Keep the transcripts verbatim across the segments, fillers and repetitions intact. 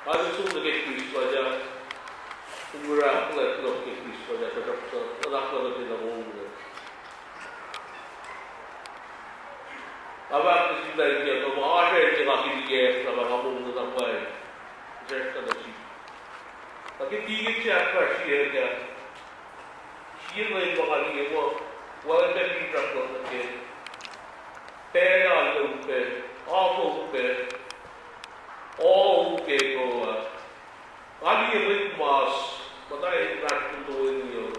Nga som nuh ke Christmas ah, kom oraclah kuloh ke Christmas ah, tuhsruhktuh nuhnak luhk uh tiacna moul. Nga fahk nuh sin Leum ke kuh ma oasr acn se nga kihtin ke, na nga moul na pwacye. Sesr tuh nuh sihk. Nga kihtin ke sahk fahsr sie ke. Sie na in ma nga liye muh, wacngihn pac finsrak luhk nuh ke. Pacl ah upac, akwuck upac, ohu ke kuh ah. Nga liye mwet mas, muhta in fahsr kuh toeni uh.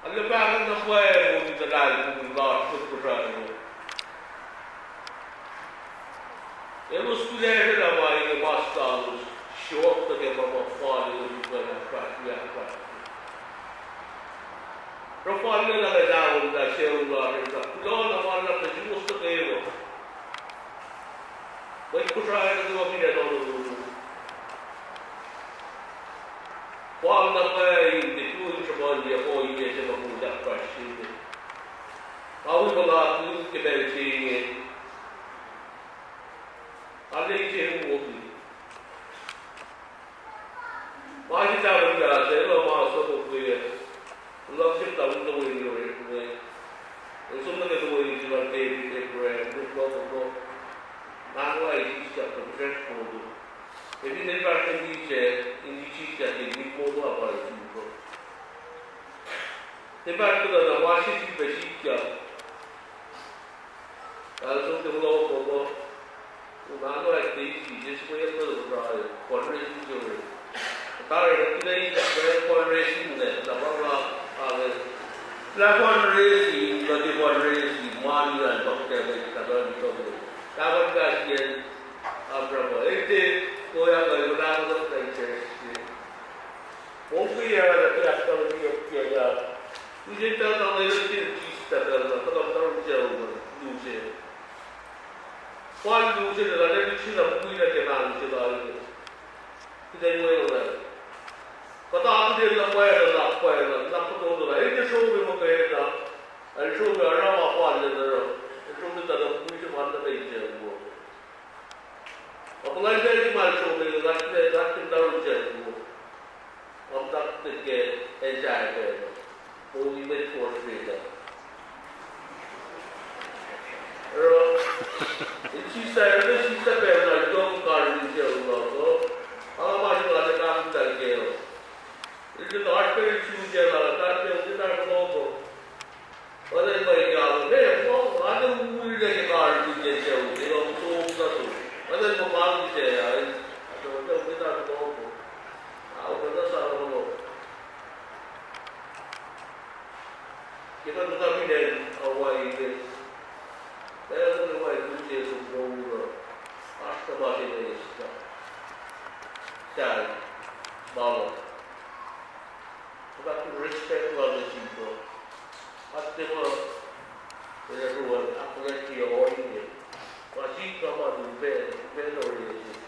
Arlac pahnglah na pwacye moli luhlahlfongi lasr mwet Kosrae uh. Elos kunacslah ma inge mas lalos, sruok nuh ke ma ma fal elos in kuh in ahkfahsrye, ahkfahsrye. Oruh fal lwelah lah nahwuh lah sucu lasr uh, kuloh na ma luhlahp nuh suwos nuh kwewa. Mwet Kosrae nuh kwewa fin acn Honolulu. Fal na pwacye in tiac kuh in sruhmuhnyuck ohiyac se ma kom ahkfahsrye. Nga wi puhla ke pacl se inge. Arlac se wo. Ma se tahfonglac se, elos ma sokokwe. Luhngse tahfonglac in orekma. El som nuh ke toeni se lal David, Abraham, mwet lokoalok. Ngan wa sislah, tuhsruhk sesr moul. Ac fin el fahsr in sislah, in sislah ke mwet moul uh pa el sifil. Tiac fahsr kuhtuh na ma se sifil sikyak. Tahl som ke lokoalok. Nga nuh ke isi, Jisus Kraist el tuh tari fundraising se. Tari fundraising, fundraising ne, na pa nga, ah, lah fundraising, lah fundraising, money and bucket, lah fundraising. Lah fundraising, Abraham, ete, koya ka, lah fundraising. Mongkihn ah, lah fundraising, lah. Use ta, lah fundraising, lah fundraising, lah fundraising, use. Fal lusen lal, el sila mukwila ke mahno se lal. Kuht in welah. Kuht akihlen na pwacye, na pwacye, na fototo lal. El tiac srome muhkwena. El srome oruh ma fal lal oruh. El srome tuh na mukwi se ma na pwacye wo. Apalai pacl se ma el srome, el lasr, lasr in taron se wo. Kom tak ke el sahp pacl. Moli mwet Australia. Oruh, el sislah, el sislah pacl na el yohk karihngihn se lal uh. Nga ma se nga tiac kahlwem ke el. El tiac oasr pacl el sun se lal, tahl pacl el tiac tahl fohlohko. Oacna in ma el ahkkahlwemye, ma, nga tiac ullac ke karihngihn se lal, el som nuh sum. Oacna in ma pahng se ah, el, tiac, tiac tahl fohlohko. Nga ullac na sa fohlohko. Ke kuht muhta fin acn Hawaii inge, pacl nuh kwewa in luti som moul uh, oasr na ma se inge sislah. Sal, ma uh. Kuht respect lal nuh sihk uh. Kuht tiac ma, el ac pruhe, ahkfuhlwactye ohinge. Ma sihk uh ma upac, upac na ohiyac se.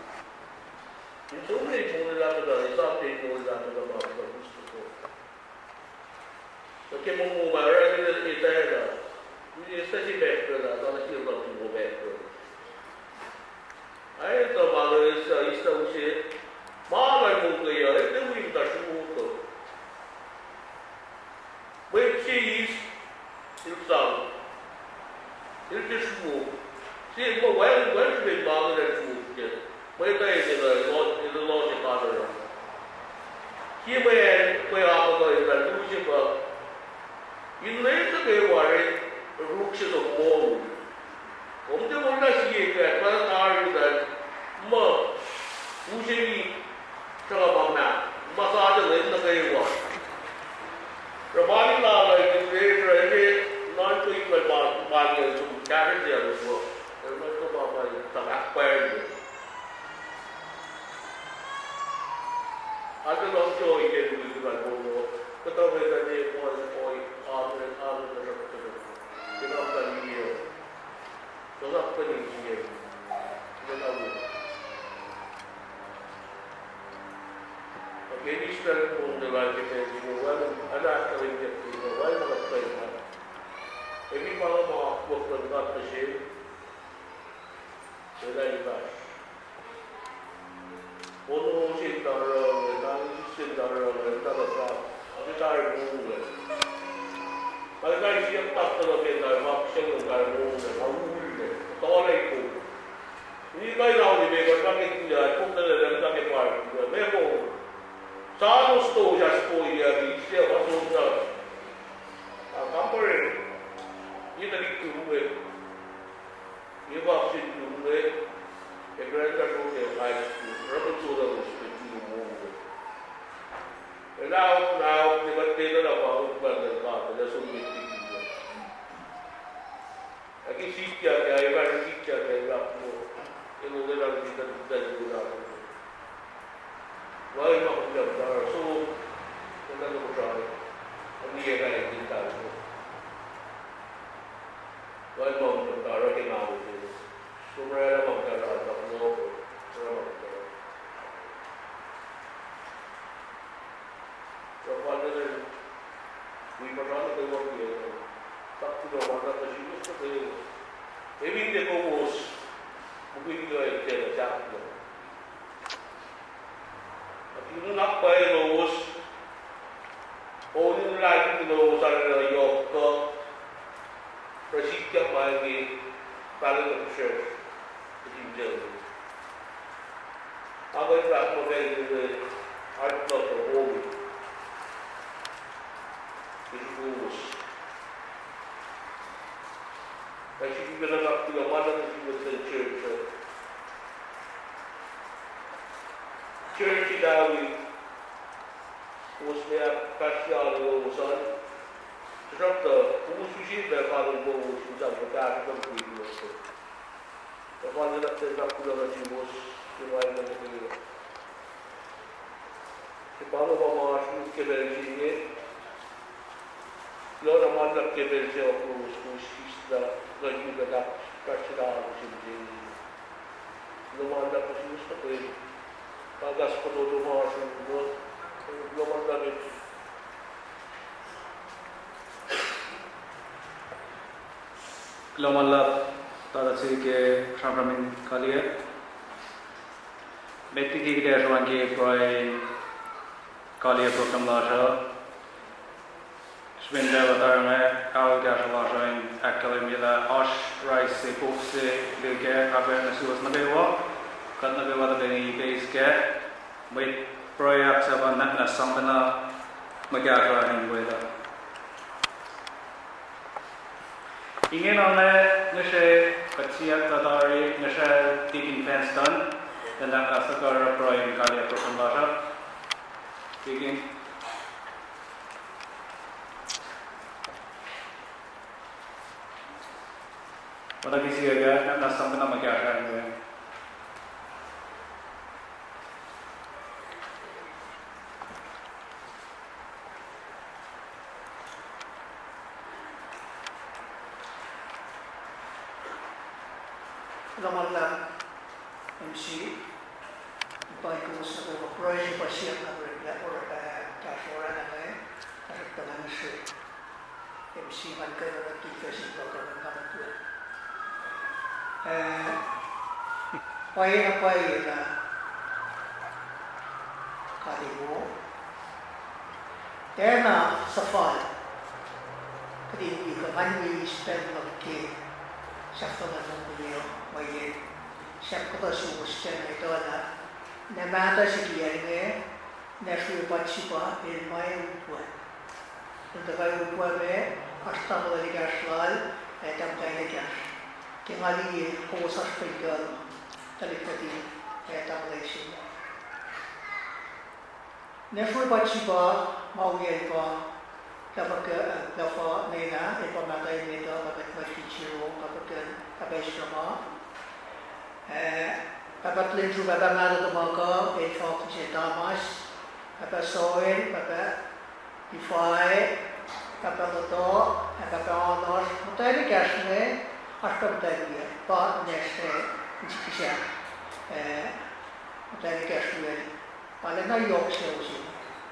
In som nuh in moul lah kuhtuh, esam ke in moul lah kuhtuh ma kuhtuh Christmas uh. Nuh ke momo ma oraclah etwaclah. Wi eslah se meklah, na nuh ke luhk wo meklah. Aetuh ma nuh eslah, eslah use. Ma na mokle uh, el tiac wi muhta sruok uh. Mwet se eis, el sang. El tiac sruok. Se ma wacngihn, wacngihn srihpen ma nuh el sruok ke. Mwet uh enenuh, el, el lohse kanuh. Sie mwe, mwe akuhkuhin luhn lusi pa, in lwen nuh kwewa rek, ruk se som moul. Kom tiac wolacna sie kac, pa tari lah, muh, use sruhnga ma, ma sa te lwen nuh kwewa. Oruh mani lal uh, in lwen, oruh nuhnkuh in kuh ma, mani uh, som kahsruh se uh, el nuhnkuh ma, ma, tuh ahkpwacrye. Atacn luhngse ke luti lal Paul, kuhtuh mwet uh ne, Paul, Paul, amen, amen, tuhsruhktuh, ke na muhta liye, tuhsruhktuh liye, ke na wo. Ke Israel pun lal ke pacl se inge, wacngihn, anak tuh in ke, wacngihn ma kuht kuh in, emi pa ma akwuck luhn God nuh sel, el ac fahsr. Ono se tari, na isi se tari, na tari, ake tari mongo. Tari tari siyuck taktuh nuh ke tari, ma siyuck tari mongo, ma ullac, tari ko. Ni kai na uni me kan ma ke kuya, ko tari na ke pari kuya, me ko. Sa no sto ya sto ya, isi ya ma so na. A kampare. Ni tari kuwe. Ewa sin lume, e grad ka so ke high school, rubber soda was ke lume. E na, na, ne ka tena na pa, pa, pa, pa, na so me ti. Aki sikya ke, ai, ma sikya ke, ma, no. E no, ne na, ne na, ne na, ne na. Why ma kuya tari, so, ne na, no, try. Ani e na, ne na, no. Wal ma tari ke na uke. Sumrela ma tari, ma no, sumrela ma tari. Sa pal tari, wi patani ke wal ke. Tak kulo ma na ta simus ta ke. Emin te kowos. Mukwi ke te na jak kulo. Ac fin nuhnak pwacye lowos, owning luhlahlfongi lowos arulacna yohk kuh, resitkyak ma inge, pahluh nuh sesr, ke Jim Jones. Nga kuh in fahk muh pacl inge, art luhk uh holy. Ke lowos. Ac srihke pacna fahk kuloh ma luhlahp nuh sin mwet luhn church uh. Church elawi, kowos ne ahkfahsrye lowos an. Tuhsruhktuh, kowos use pac kalon lowos in sang kuhtasrihk nuh ke lowos. Ac fal nuhnak se fahk kuloh nuh suwos, ke ma inge nuh ke. Ke pa inge pa ma oasr ke pacl se inge. Kuloh na ma luhlahp ke pacl se ohk lowos, kowos sislah, kuht in kuht ahkfahsrye lowos in se inge. Kuloh ma luhlahp nuh suwos nuh kwewa. Kalkas fototo ma oasr, kuloh ma luhlahp. Kuloh ma luhlahp, Doctor Sike, sramsram in kaliyac. Met liki kuht ac sruhmuhn ke pruhe in kaliyac program lasr uh. Srihpen pacl uh tari inge, ao kahsruh lasr uh in ahkkahlwemye lah oasr rice se, pok se, liki, kapwack nuh suwos nuh kwewa, kuht nuh kwewa tuhkweni ipeis kac, mwet pruhe ahksahfyen nahtuhsr sang pacna mwe kahsruh in mwet uh. Ingena nga ngihsre kuht siyuck tuh tari ngihsre Deacon Vanston, tuh nahtuhsr tuhkuh oruh pruhe in kaliyac program lasr uh. Deacon. Oacna ke siyuck ah, nahtuhsr sang pacna mwe kahsruh in mwet uh. Kuloh ma luhlahp, M C, pa kowos nuh kwewa pruhe se pa siyuck na pruhe, eh, kahsruh oraclah inge, kahsruh pruhe ngihsre. M C ngan kuh in oruh tuh facsin program an kamuhtuh. Eh, pwacyena, pwacyena. Kaliwo. Tiacna suhfal. Kuht in wi kuh ngan wi spend luhk ke sahflah nuh ke mweyen sahp kuhtuh suwos tiacna etuh lah na mahtuh se ke yac inge, na sruhmuhn pa Chiba el ma upwe. Nuhn tuhkuh upwe me, oasr tamuhlwel ekahsr lal, ac tahmtahel ekahsr. Ke nga liye, kowos oasr pacl kuh, tuhlihk nuhtin, ac tamuhlwel se. Na sruhmuhn pa Chiba, ma wiyacl pa, Pahpah, eh, Pahpah Nena, el pa mahtuh emet uh, Pahpah Matthew Chiro, Pahpah Ken, Pahpah Israma. Eh, Pahpah Lintru, Pahpah mahtuh tuhmuhk uh, el Fox, Thomas, Pahpah Soel, Pahpah Levi, Pahpah Loto, ac Pahpah Alos, muhtwacn ekahsr inge, oasr muhtwacn wiyacl, pa nacsr, eh, in sikisacl, eh, muhtwacn ekahsr wiyacl, pa lacna yohk sucu se.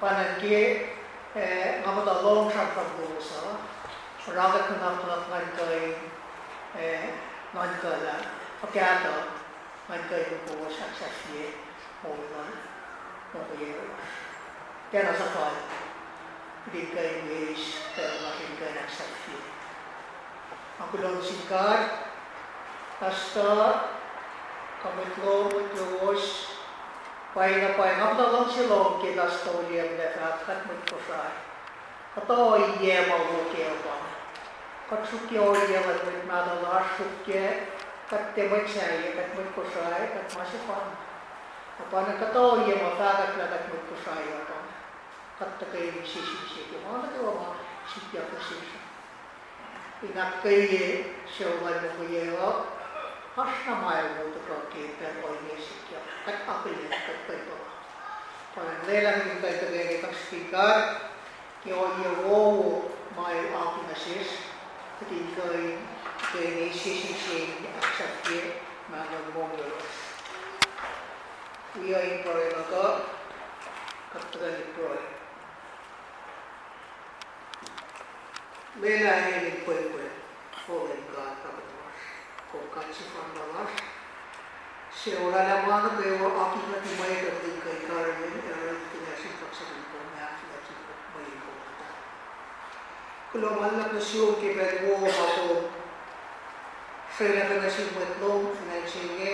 Pa nuhn ke, eh, nga muhta lohng sramsram lowos uh, oruh kuht nuhnak nuhnak ngan kuh in, eh, nuhnkuh lah, fuhkah tuh, ngan kuh in kowos ahksahfye moul lal. Nuh ke yac lasr. Tiacna suhfal. Kuht in kuh in eis pacl lasr in kuh in ahksahfye. Ac kuloh nuh sin God, pastor, kuh mwet lohm, mwet lowos, pwacyena pwacye, nga muhta luhngse lom ke pastor William el fahk kuht mwet Kosrae, kuhtuh ohiyac ma wo kac pa kuht sruokyac ohiyac luhn mwet mahtuh lasr, sruokyac kuht tiac mwet sahyac, kuht mwet Kosrae, kuht ma sefanna. Na pa na kuhtuh ohiyac ma fahkwack lah kuht mwet Kosrae uh pa kuht tuhkweni sesr in se ke ma nuh kwewa ma sikyak nuh sesr. In ahkkweye sucu lal Mokiyac uh, oasr na ma wo tuhkuh ke pacl ohinge sikyak, kuht akihlen, kuht kuh in puhla. Pa na lwelah kuht in kuh in tuhkweni kaksakihn God ke ohiyac wowo ma el oaki nuh sesr, kuht in kuh in tuhkweni sesr in se in ahksahfye mahlwem mongo lasr. Wi uh in pruhe luhk uh, kuht tuhkweni pruhe. Lwelah acn in pwengpweng, O Leum God Pahpah tuhmasr, kom God sefanna lasr, suc oraclah ma nuh kwewa, oaki kuht in mwet uh in kuh in karihngihn ac oruh kuht in ahkkahlwemye kaksakihn kom, ahkfuhlwactye kom, mweyen kom muhtahl. Kuloh ma luhlahp nuh sum ke pacl wo ma kom srwaclah kuht nuh sin mwet lom fin acn se inge,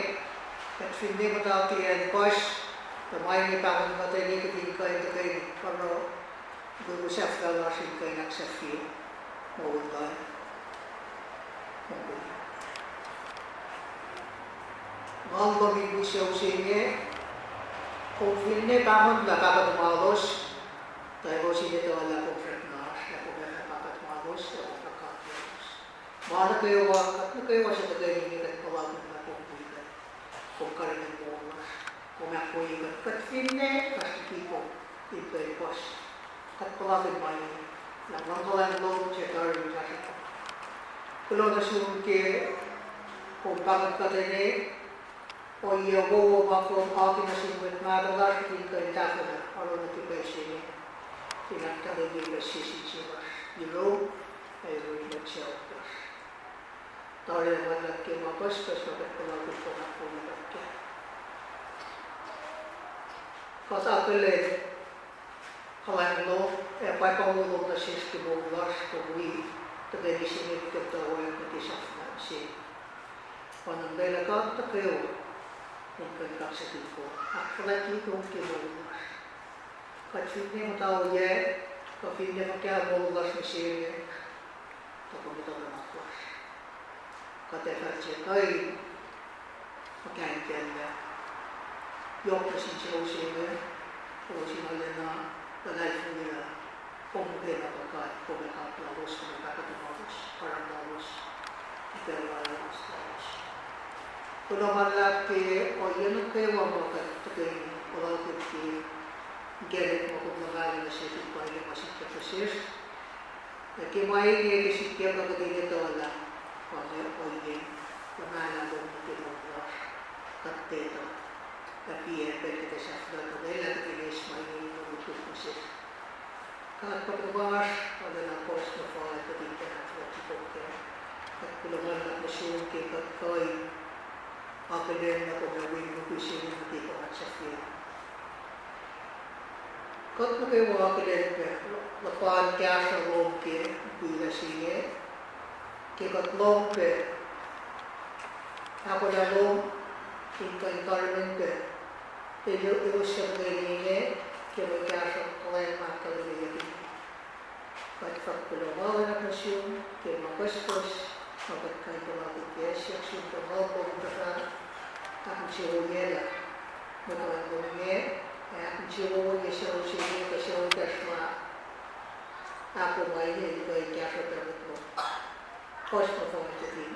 kuht finne muhta ke acn puhs, tuh ma inge pahngon kuht ac kuht in kuh in tuhkweni oruh kuh sahflah lasr in kuh in ahksahfye moul lasr. Ngal lom in wi sucu se inge, kom finne pahngon lah pahpah tuhmwaclos, tuh elos in etuh lah kom srackna oasr, lah kom ac fah pahpah tuhmwaclos, lah kom fah God lalos. Ma nuh kwewa, kuht nuh kwewa suc tuhkweni inge kuht puhlakihn lah kom wi kuht, kom karihngihn moul lasr, kom ahkwoye kuht, kuht finne fahsr liki kom in pacl puhs. Kuht puhlakihn ma inge, lah luhngkuhlwacng lom se tari in kahsruh. Kuloh nuh sum ke kom pahngon kuht inge, ohiyac wowo ma kom oaki nuh sin mwet mahtuh lasr in kuh in tahfwelah oruh nuh ke pacl se inge, in ahkkahlwemye pac sie sin sie lasr yurum, ac yurin mwet sacohk lasr. Tari ma luhlahp ke ma pucspucs ma kuht puhlakihn kom ahkwoye kuht kac. Kuht akihlen kuhlwacng lom ac pwacpa wo lom nuh sesr ke moul lasr, kom wi tuhkweni se inge kuht tuh oacna ke sahflah se. Pa na lwelah kuht nuh kwewa in kuh in kaksakihn kom, ahkfuhlwactye kom ke moul lasr. Kuht finne muhta ohiyac, kuh finne fuhkah moul lasr mihsenge, tuh kom etuh nuhnak lasr. Kuht ac fah tiac kuh in muhkahnkacnlah yohk nuh sin sucu se inge, elos in arulacna luhlahlfongi lah kom muhkwena pa God, kom ac God lalos, kom ac pahpah tuhmwaclos, karihngihn lalos, ikac lalos lalos. Kuloh ma luhlahp ke ohiyac nuh kwewa ma kuht tuhkweni puhlakihn ke inkacnek ma kom luhngahlah nuh sesr in pwacye ma sikyak nuh sesr. Ac ke ma inge ke sikyak kuht in etuh lah pa inge ohiyac luhngahlah lom nuh ke moul lasr, kuht tiac etuh lah piac pacl kuht ac sahflah, tuh lwelah kuht in eis ma inge in lutlut nuh sesr. God Pahpah tuhmasr, arulacna puhs ma fal kuht in kuh in ahkfuhlwactye kom kac. Kuht kuloh ma luhlahp nuh sum ke kuht kuh in akihlen lah kom ac wi mukwikwi se inge nuh ke kuht sahflah. Kuht nuh kwewa akihlen pac luhpan kahsruh lom ke mukwikwi se inge, ke kuht lohng pac ahkolah lom in kuh in karihngihn pac elos suc tuhkweni inge ke mwe kahsruh kuhlwacng ma ahkkahlwemyeyuck inge. Kuht fahk kuloh ma luhlahp nuh sum ke ma pucspucs ma kuht kuh in puhlakihn kac, siyuck sum tuh ngal kom tuhfah ahkinsewowoyelah mwet kuhlwacng lom inge, ac ahkinsewowoye sucu se inge kuh sucu ekahsr ma ahkoo ma inge in kuh in kahsruh pac mwet lom. Puhs ma fal kuht in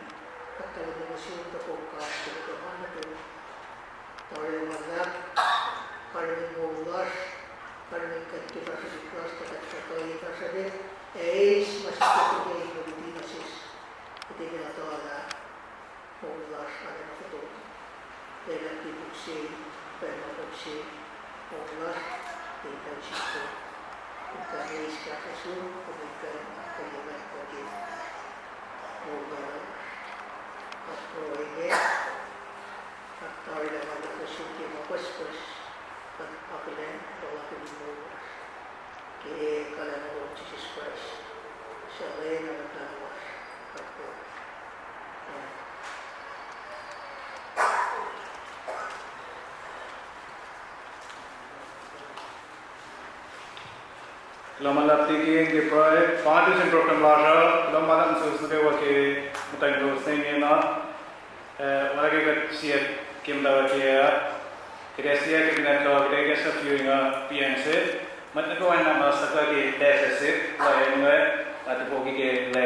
ahkkahlwemye nuh sum tuh kom God ke kuht ma nuh tok. Tari ma luhlahp, karihngihn moul lasr, karihngihn kuht ke fahsrwelihk lasr, tuh kuht fah kuh in fahsrwelihk, ac eis ma sikyak ke in luti nuh sesr, kuht in etuh lah moul lasr arulacna fototo. Lwelah ke puk se, pacl ma kom se moul lasr, in kuh in siskom, in kuh in eis kahsruh sum, kom in kuh in ahkkweye kuht ke moul lasr. Kuht pruhe inge, kuht arulacna luhngse sum ke ma pucspucs, kuht akihlen Kuloh ma luhlahp Tikin ke pruhe, pa nga tusin program lasr uh, kuloh ma luhlahp nuh suwos nuh kwewa ke muhtweng lowos ne ingena. Eh, oacna ke kuht siyuck ke muhtwacwacack ah, kuht ac siyuck ke inkacnek uh, kuht ac ikacslah viewing uh, piacng se. Mwet nuh kwewa na ma suhkwac ke lacsac se, la enwe, na tufoki ke la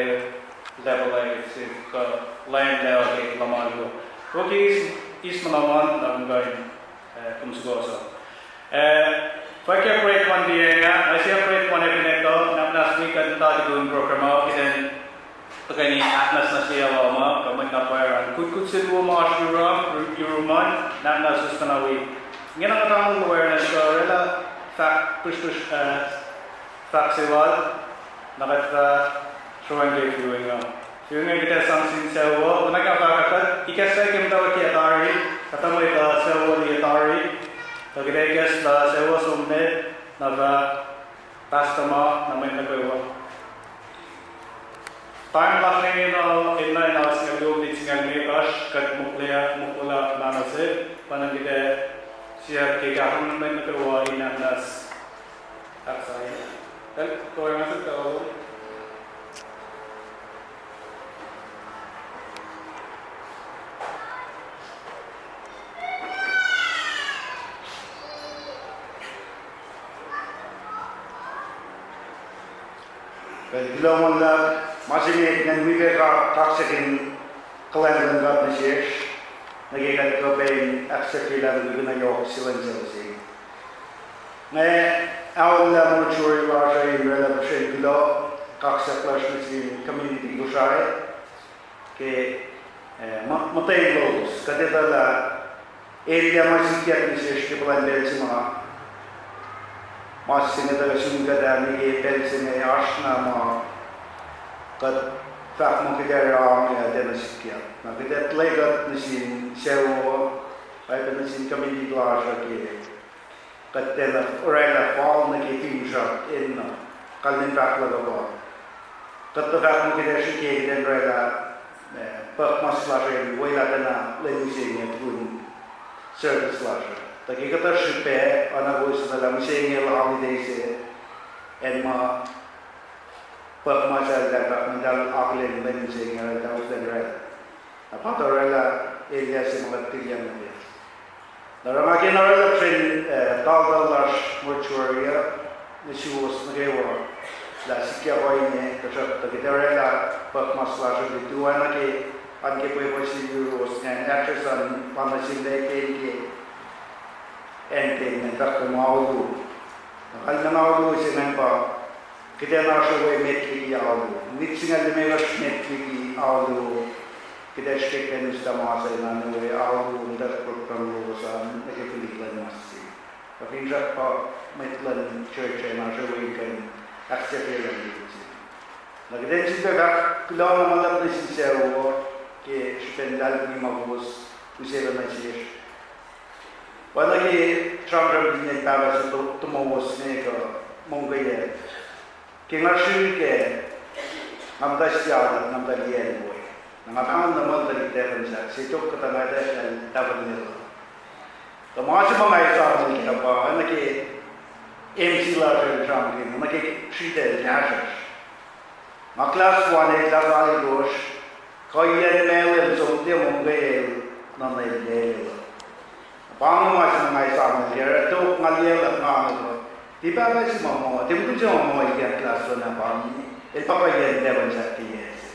level uh, se kuh la enwe ke luhman luo. Foki eis, eis ma luhman, na muhkwena, eh, kom sukohsohk. Eh, fwackyak grade one tiac, ac siyuck grade one ac inkacnek uh, na muhnahs wi kuht in tari tukun program uh, kuht in tuhkweni ahknwacsnwacsyelah ma, kuh mwet na pwacye an. Kutkut se luo ma oasr yurum, yurum an, na muhnahs us kuh na wi. Ingena kuht angngaul awareness uh, oraclah fahk pihsrpihsr, eh, fahk se lal, na kuht fah sroang ke viewing uh. Viewing uh kuht ac sang sin sucu uh, oacna ke nga fahk uh, kuht ikacslah ke muhtwacwacack tari, kuhtuh mwet uh sucu uh liye tari, tuh kuht ac ikacslah sucu uh som met, na fah pastor ma, na mwet nuh kwewa. Time lasr ingena, enenuh in singucul luo minit singucul limekohsr, kuht mokle, moklwelah mahno se, pa na kuht ac siyuck ke kahsruh mwet nuh kwewa in ahknwacsnwacs. Ahksahfye. El, toeni ma se talo. Pacl kuloh ma luhlahp, ma se met ngan wi pac ka-, kaksakihn kuhlwacng luhn God nuh sesr, nuh ke kuht kuh pac in ahksahfyelah mukwikwi na yohk se luhn sucu se. Nga aollah mortuary lasr uh in oraclah puhsren kuloh, kaksak lasr nuh sin community Kosrae, ke, eh, mu-, muhtweng lowos, kuht etuh lah elyah ma sikyak nuh sesr ke puhlan pacl se ma, ma se inge tuh sun kuht ah, nuh ke pacl se inge oasr na ma kuht fahk muh kuht ac oruh inge ah tiacna sikyak. Na kuht ac tlekuht nuh sin sucu, Bible nuh sin community lasr uh ke kuht tiacna oraclah fal nuh ke finsrak enenuh, kalmacn fahk luhk uh pa kuht tuh fahk muh kuht ac srihke kuht in oraclah, eh, puhk mas lasr in welah pacna lwen mihsenge tukun service lasr uh. Tuh ke kuhtuh srihpac, oacna kowos etuh lah mihsenge el holiday se, acn ma puhk mas eltahl fahk muh eltahl akihlen lwen mihsenge, eltahl uslan oraclah. Na pa tuh oraclah elyah se ma kuht tilyang nuh kac. Na oruh nga ke na oraclah puhsren, eh, taltal lasr mortuary uh, nuh suwos nuh kwewa lah sikyak ohinge, tuhsruhktuh kuht oraclah puhk mas lasr uh tuh oacna ke an ke pwepuh se yuruwos ingacn, address an pa nuh sin Lake Ann ke Ann Ten, ngan fahk muh aolu. Na kalmacn aolu se ingacn pa kuht ac na sruwe met liki aolu. Minit singucul limekohsr met liki aolu, kuht ac srihke in uslah ma se na nuh we aolu, muhtwacwacack program lowos an nuh ke fihliyuck luhn mas se. Kuh finsrak pa mwet luhn church ac na sruwe in kuh in ahksahfyelah met se. Na kuht in sifilpac fahk kuloh ma luhlahp nuh sin sucu uh ke srihpen lahlmwetmwet ma kowos use nuh sesr. Oacna ke sramsram liki pahpah se to-, tomowos inge kuh mongkeyuck. Ke nga srihke, nga muhta siyuck, nga muhta liyacl we. Na nga pahngon na muhta liki Devon sahk, se tok kuhtuh nga etuh lah Devon lelu. Tuh ma se ma nga esam nuh kac pa, oacna ke M C lasr el sramsramkihn, oacna ke sritacl kahsruhsr. Nga class one ac class alkosr, kuhiyacn mahlwem som tiac mongkeyacl nuh nel lelu. Pa inge ma se ma nga esam nuh kac, tok nga liyacl nga nuh kac. Tiac pahpah se ma muh, tiac mukul se ma muh elyah class one ah pa inge, el pa kuhiyacn Devon sahk ke yac se.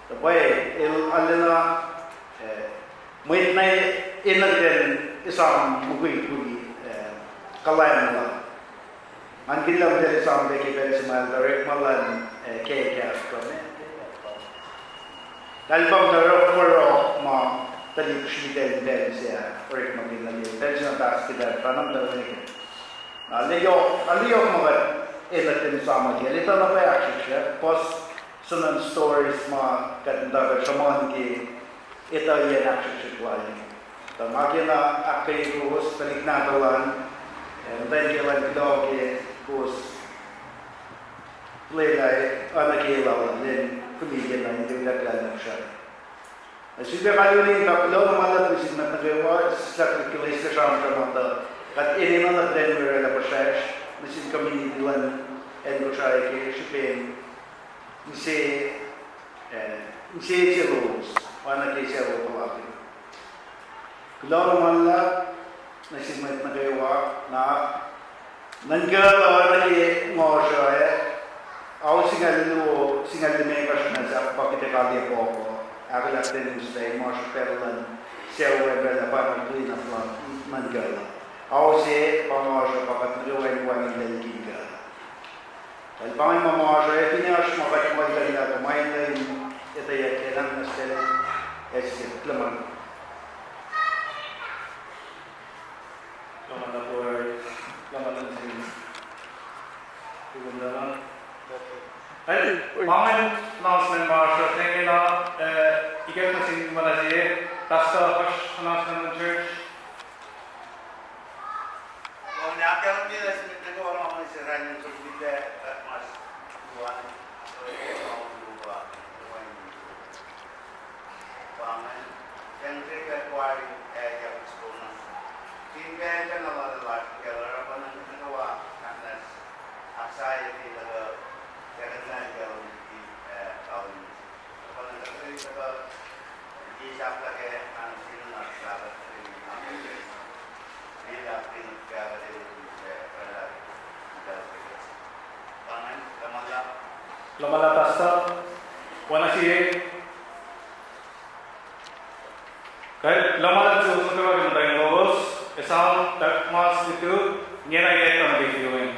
Tuh pwacye, el arulacna, eh, mwet na enenuh kuht in esam mukwikwi, eh, kuhlwacng lal. Ngan kihllah muhtahl esam pac ke pacl se ma el tuh orekma luhn, eh, ke kahs kuh ma, eltahl pa muhta orekma ma tuhlihk sritacl in pacl se ah orekmakihn nuh ke pacl se na pahs kuht ah, pa na muhta orekma. Na lwelah, na lwelah ma kuht enenuh in esam ke el etuh na pwacye ahksrihksrihk, puhs soenna stories ma kuht muhta kuht sruhmuhn ke etuh in ahksrihksrihk lal. Tuh ma ke na ahkkweye kowos, tuhlihk nahtuhl an, eh, muhtwacn kiyacl an, kuloh ke kowos lwelah, oacna ke lwelah lal, lwen fihliyuck na in tiac utucklac nuhksrah. Na sifilpac kalweni in fahk kuloh ma luhlahp nuh sin mwet nuh kwewa, sislah ke lwelah sramsram muhta, kuht enenuh na lwen oraclah puhsracsr nuh sin community luhn acn Kosrae ke srihpen mihs-, eh, mihsaclos, oacna ke sucu puhlakihn. Kuloh ma luhlahp nuh sin mwet nuh kwewa, na nuhnkuh lah oacna ke ngosr uh, ao singucul luo, singucul limekohsr na sahp pa kuht ac kaliyac pohkoh, ahkolah ten Tuesday, ma srihpac luhn sucu an, pacl ah pa na clean up luhn nuhnkuh lah ao se pa ngosr uh pa kuht nuh kwewa in wacngihn lel kinkuh. Kal pa ingacn ma ma oasr uh, ac finne oasr ma kuht muhlkuhnlah, kuh ma in etuh yet ke nang nuh sel, ac sisip lmang. Lomala poi, lomala nuh sin. Lomala. Eh, pa ingacn announcement ma oasr uh, tengena, eh, ikack nuh sin ma na sie, Pastor, oasr announcement in church. Kom na akal mila sin nuh kwewa ma mwe sera in sulkite, kuht mas tuan, so, ma uwa, tuan. Pangan, tang se kuht wari, eh, ya kuskona. Tin kuht tana la la la, ya la ra pangan nuh kwewa, annas, aksa ya ti la la, ya kan la ya la, eh, kaun. Pangan la la la, Lomala Pastor, oacna sie. Kuht lomala nuh suwos nuh kwewa ke muhtwacn lowos, esam tak mas lutu, ingena iyacta nuh ke viewing.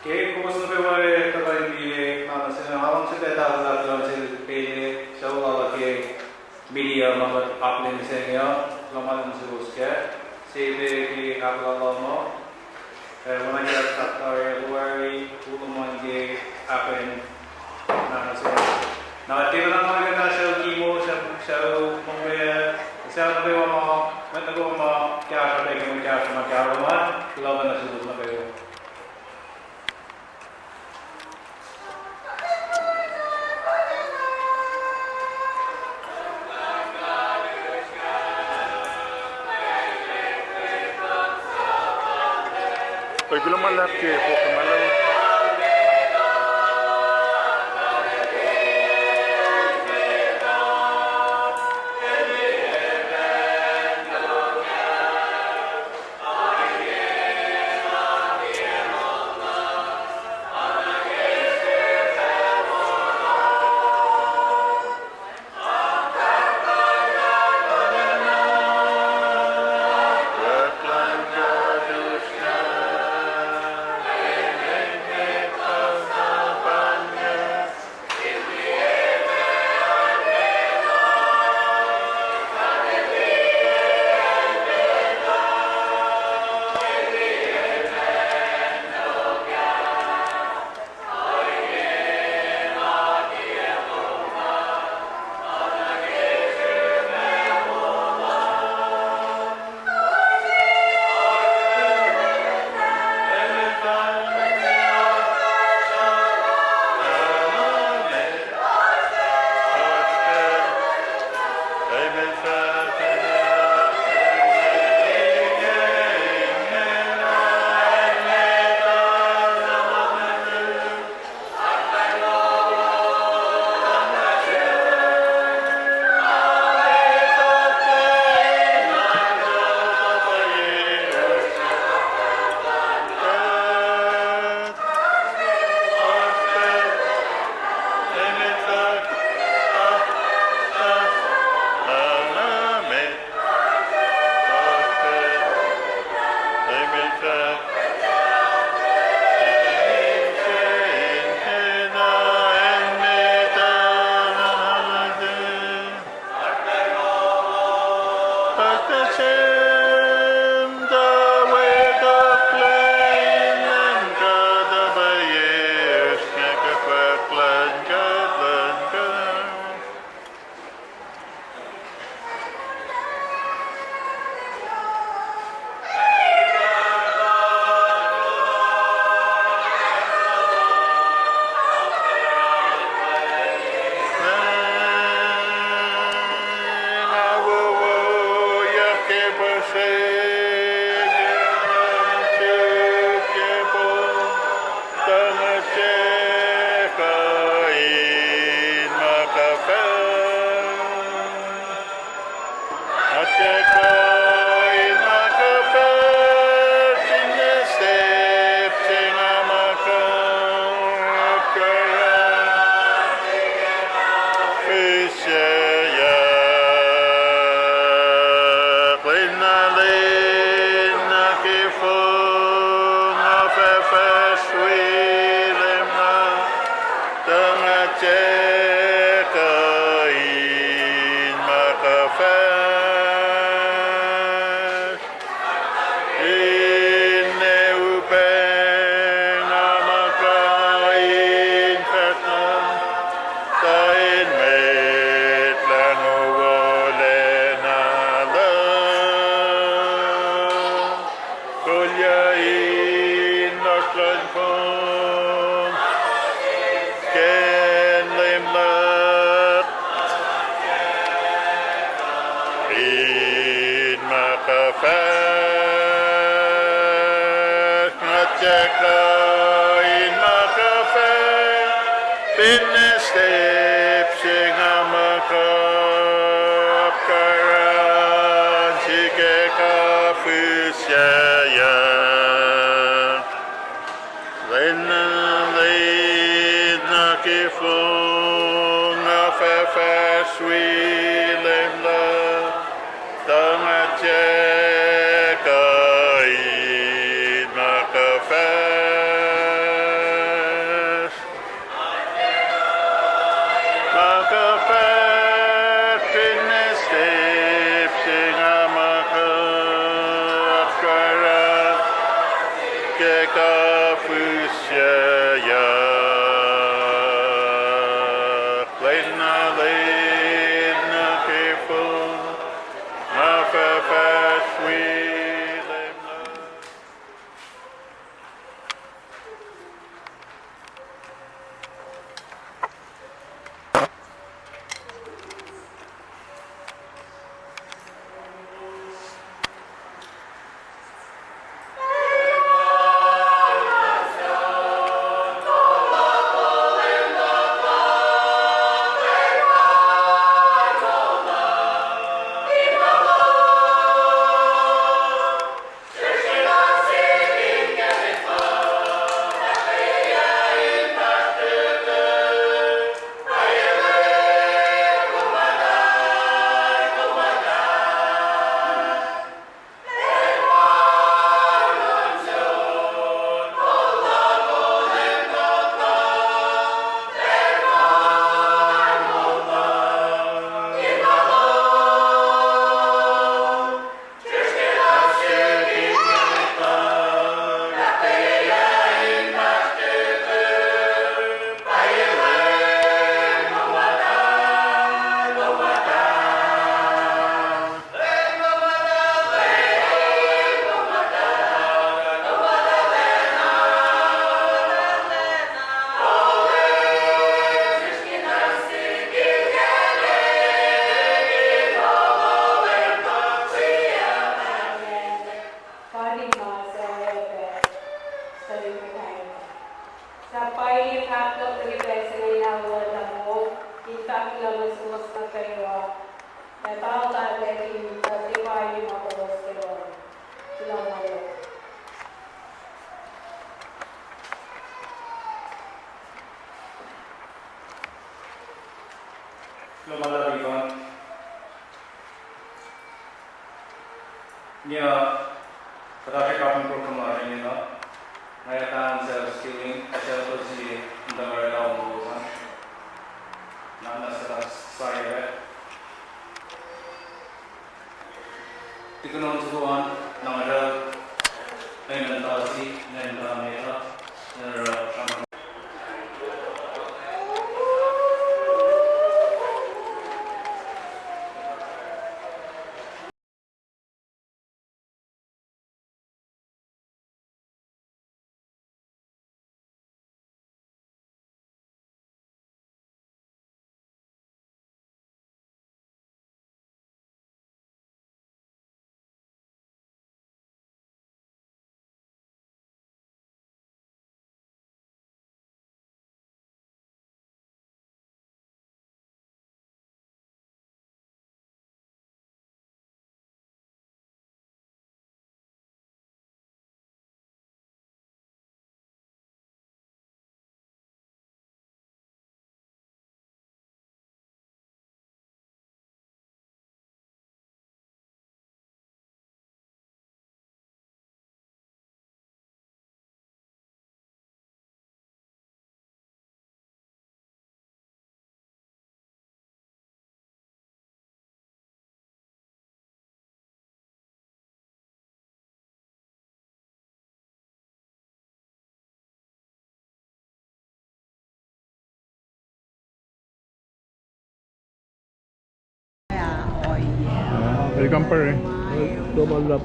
Ke kowos nuh kwewa tuhkuh in liye ma nuh sin, nga luhngse pac tahfwelah kuloh nuh sel Pele, sucu lal uh ke media ma kuht akihlen mihsenge uh, lomala nuh suwos kac, se pac ke ahkolah lom uh, ac oacna ke kuht tari, kuht wari, kuloh ma ke ahkkweye ma nuh sin. Na tiacna ma kuht na sucu Kimo, sucu, sucu Mongpel, sucu nuh kwewa ma, mwet nuh kwewa ma kahsruh pac ke mwe kahsruh ma kahsruh ma, kuloh nuh suwos nuh kwewa. Pwacye, kuloh ma luhlahp ke pok ma luhlahp. Wi Leum na, tuh nga tiac kuh in ma kuh fahsr. Finne upac nga muh kuh in fahsr na, tuh in met Lahngo wolacna luhk. Kolyuh in lohsr luhn fong, ke Leum luhk, in ma kuh fahsr, nga tiac kuh in ma kuh fahsr, finne step se nga muh kuh apkuhran srihke kuh fihsracsryuck. Lwen na lwelah nuh ke fong, nga fah fahsr wi Leum luhk, tuh nga tiac kuh in ma kuh fahsr. Ma kuh fahsr, finne step se nga muh kuh apkuhran ke kuh fihsracsryuck. Lwen na lwelah nuh ke fong, nga fah fahsr wi Leum luhk. Sahp pwacye fahk luhk nuh ke pacl se inge, na wo, in fahk kuloh nuh suwos nuh kwewa, ac paho tahltahl in kuht tiac pwacye ma kowos kwewa. Kuloh ma luhlahp. Kuloh ma luhlahp, Ivan. Niya, kuht oasr kapin program lasr inge na. Nga ac pahngon sel Skilling, ac sel Ozil, in tuh oraclah ongos an. Na na sel Sayawe. Tikin on soko an, na nga sel, Eamon Tasi, Eamon Tameta, Eamon Rap, Shaman. Welcome, pare. Domal lap.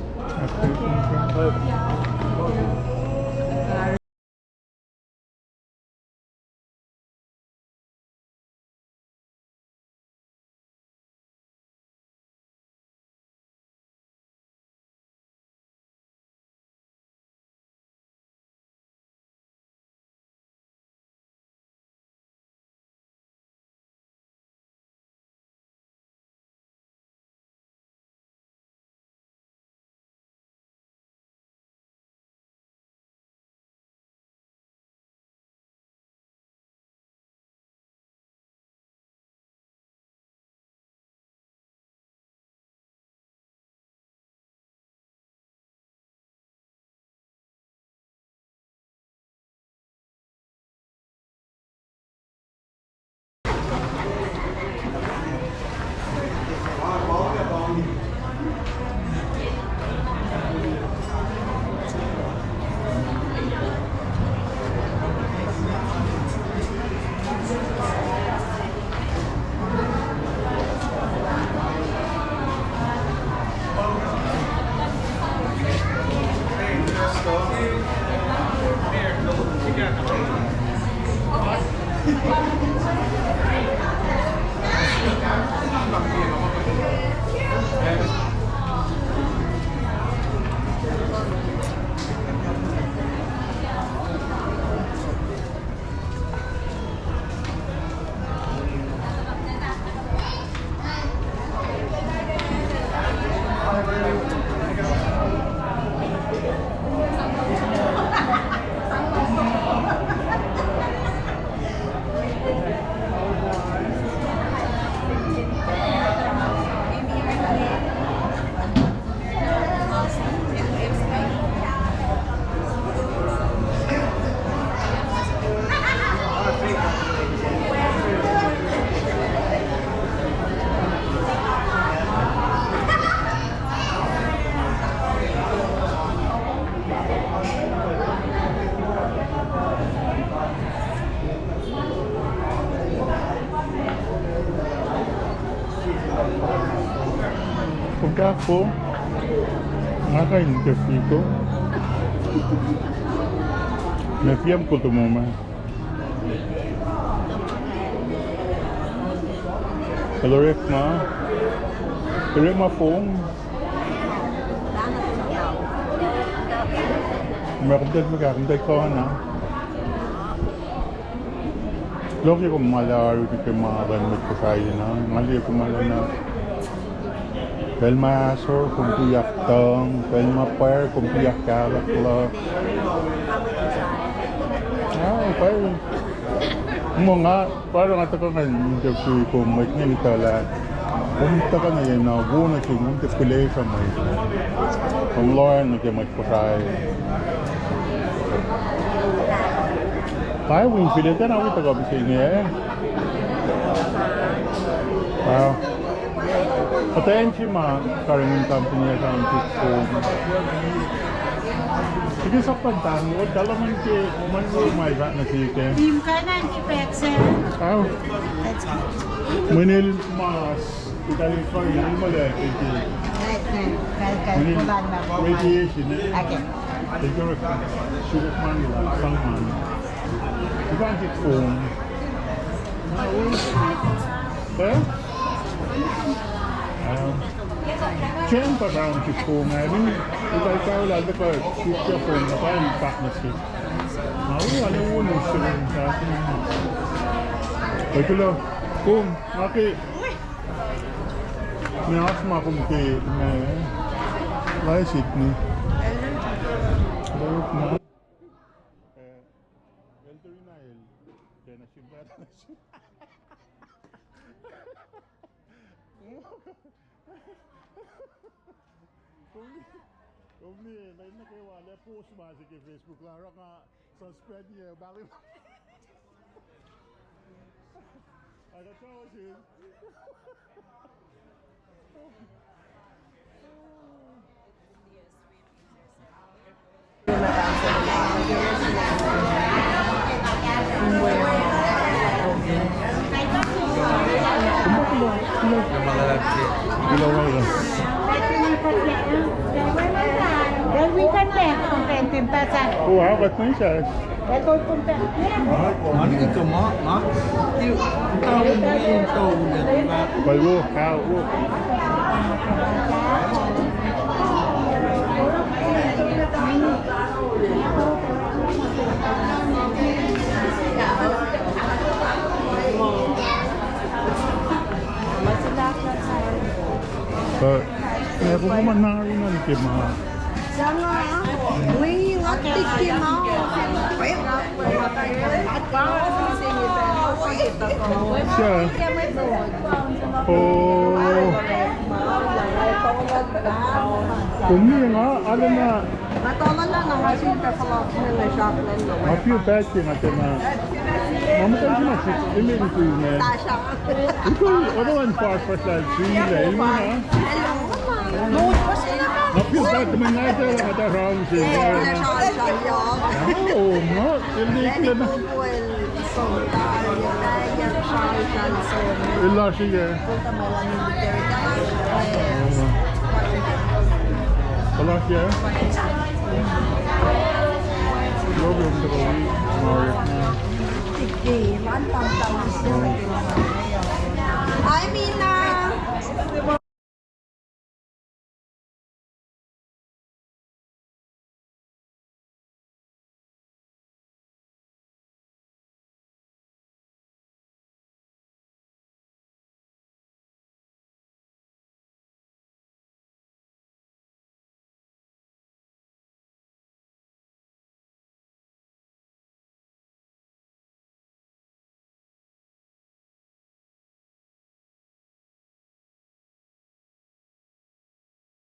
Kom kahfo, nga kain ke fiko. Me fiam kutumo ma. Hello, Rekma. Rekma phone. Ma kom tet fuhkah, kom tet kona. Loki kom ma lah aru ke ma lah met kuh saina, nga liye kom ma lah na. Pacl ma asor kom tuyak tuhng, pacl ma pwacr kom tuyak kahlahk luhk. Ah, pwacr. Mo nga, pwacr nga tuhkuh ngan interview kom mwet nge nituhlah. Kom tuhkuh na yena, wo na sum, kom tiac pihlesruh mwet. Kom lohacng nuh ke mwet Kosrae. Pa wing file tena wi tuhkuh pihsen inge. Ah. Kuht ac ensi ma karihngihn company ac sramsram sihk kom. Sike sap pan tang, o talamon ke, man wo ma el fahk nuh sihk ke. Im kanan ke packs, sir. Ah. Mwenel mas, itali fari, ilmale, eke. Mwenel radiation, eh? Okay. Take your sugar man, sang man. You can't get phone. Eh? Um, Chen pa brown chip phone, I mean, if I tell you that the car, chip phone, the phone partnership. Now, I don't want to say that. Regular phone, okay. Me asma kom ke, me, lai sit ni. Hello, ma. Eh, el teri na el, ke na sim pa na sim. Kom ni, kom ni, na in na ke wa le post ma se ke Facebook la, ranga suspend ye, bali. Aga tawa sin. Well, we can make some painting, but, uh, oh, how about me, sir? Mani ke ma, ma, you, you tell me, you tell me. By walk, how walk? But, eh, koko ma na rin an ke ma. Sanga, wi, nga tik ke ma. Sure. Oh. Kom ni nga, arulacna. Nga tuh lana nga sin ke fohlohk inge sahk lana. Nga feel bad ke nga tiacna. Nga muhta sina sik, eme in kui inge. Tasha. Ikui, oruh an fahsr fahsr lal sila, ina. Nga feel bad, men nga tiacna nga ta round se. Oh, nga, el ni kule na. Elasr inge. Elasr inge. Lom lom tuh wi, Mario. Ai, Mina.